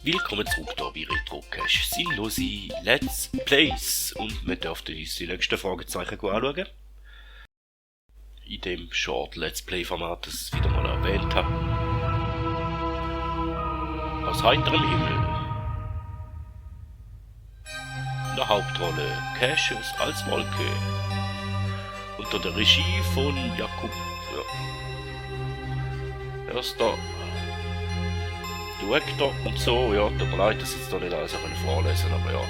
Willkommen zurück hier bei Retro Cash. Sinnlose Let's Plays. Und wir dürften uns die nächsten Fragezeichen anschauen. In dem Short Let's Play Format, das ich wieder mal erwähnt habe. Aus heiterem Himmel. In der Hauptrolle Cassius als Wolke. Unter der Regie von Jakub. Ja. Erster Director und so, ja, tut mir leid, dass ich jetzt da nicht alles vorlesen, aber ja.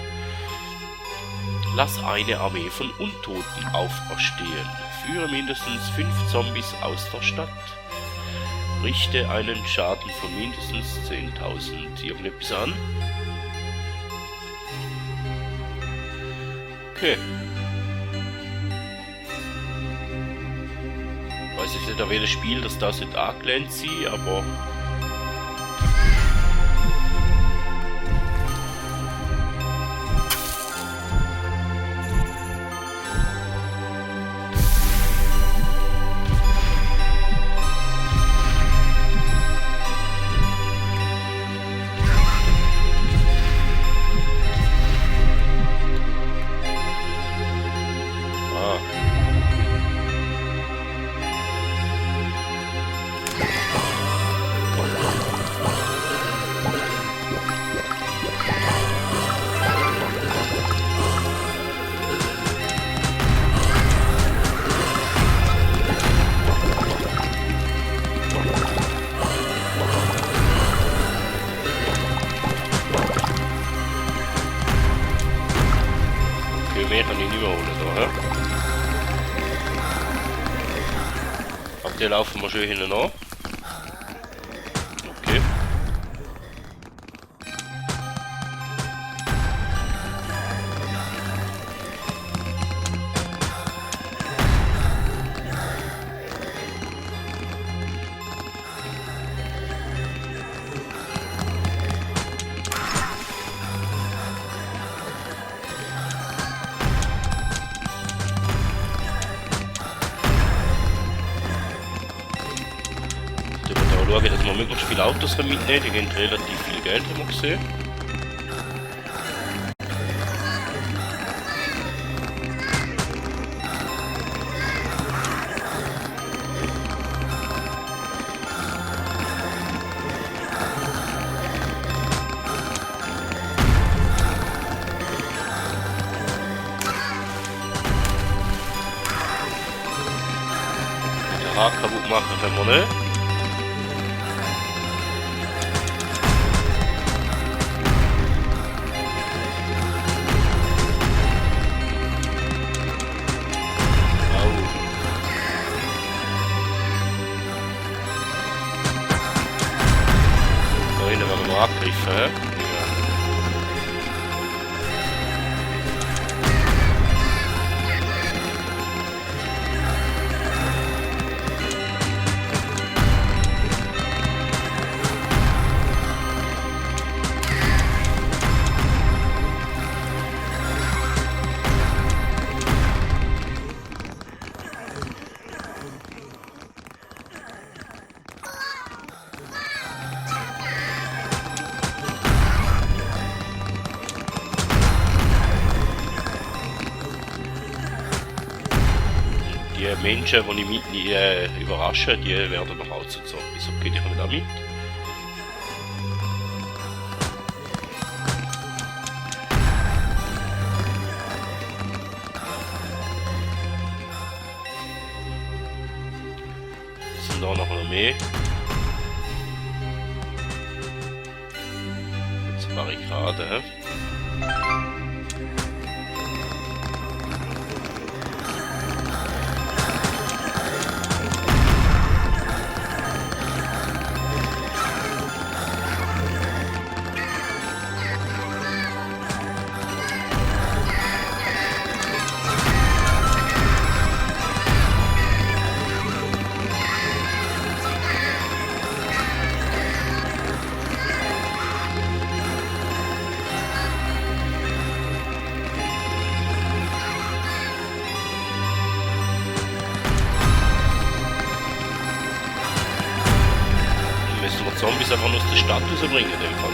Lass eine Armee von Untoten auferstehen. Führe mindestens 5 Zombies aus der Stadt. Richte einen Schaden von mindestens 10.000 irgendetwas an. Okay. Weiß ich nicht, auf jedes Spiel, dass das nicht angelehnt sein, aber... Mehr kann ich nicht mehr holen da, hä? Aber die laufen wir schön hinten an. Okay. Schauen, dass wir möglichst viele Autos mitnehmen, die gehen relativ viel Geld, haben wir gesehen. Den Haken kaputt machen können wir nicht. Angriffen, hä? Die Menschen, die ich mit überrasche, die werden noch auch zu Zombies. Okay, die kommen da mit. Sind da noch mehr? Jetzt Barrikade, hä? wir Zombies einfach aus der Stadt rausbringen, in dem Fall.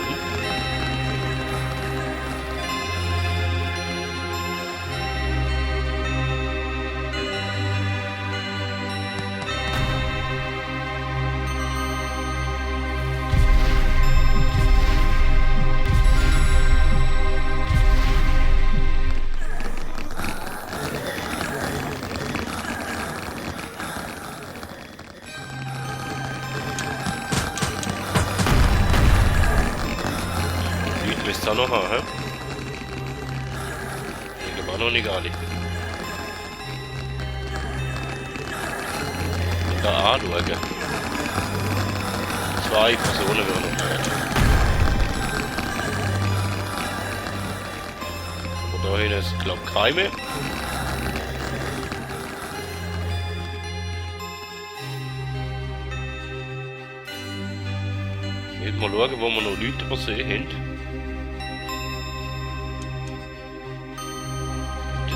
Müsste auch noch haben, hä? Ich glaube auch noch nicht alle. Da anschauen. 2 Personen werden noch mehr. Und da hinten ist, glaube ich, keine mehr. Jetzt mal schauen, wo wir noch Leute übersehen haben.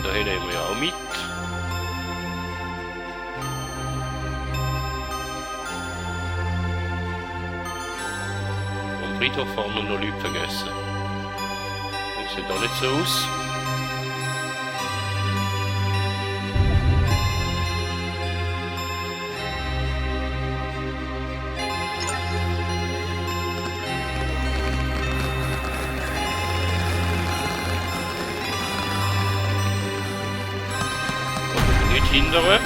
Da hinten haben wir ja auch mit. Am Friedhof haben wir noch Leute vergessen. Das sieht auch nicht so aus. Hintere.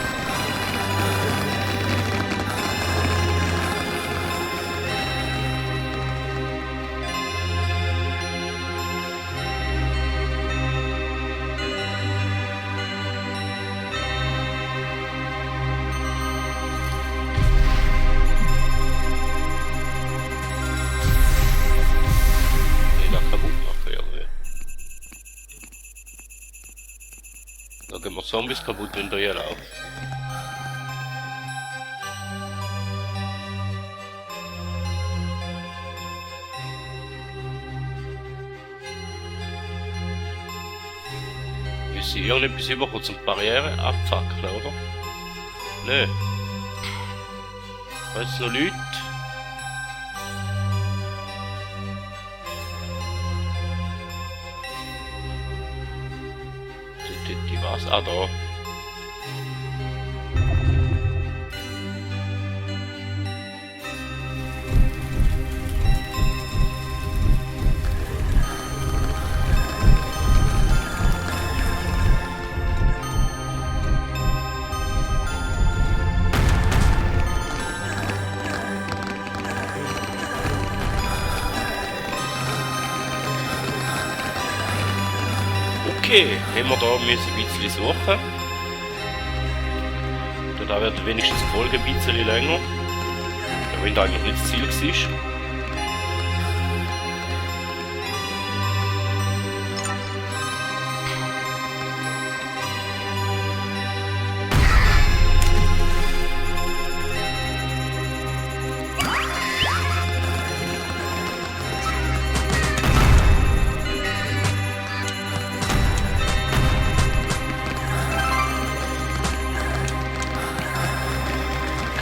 Da gehen wir Zombies kaputt, wenn da hier laufen. Ist hier irgendetwas über zum Barriere abfackeln, oder? Nö. Da ist noch Leute. Die war's. Ah, da. Okay, haben wir da müssen ein bisschen suchen. Da wird wenigstens die Folge ein bisschen länger. Wenn da eigentlich nicht das Ziel war.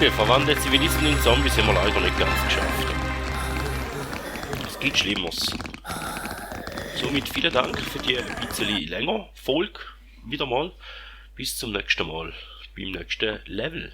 Okay, verwandelt Zivilisten in Zombies haben wir leider nicht ganz geschafft. Es geht Schlimmeres. Somit vielen Dank für die ein bisschen länger Folge wieder mal. Bis zum nächsten Mal beim nächsten Level.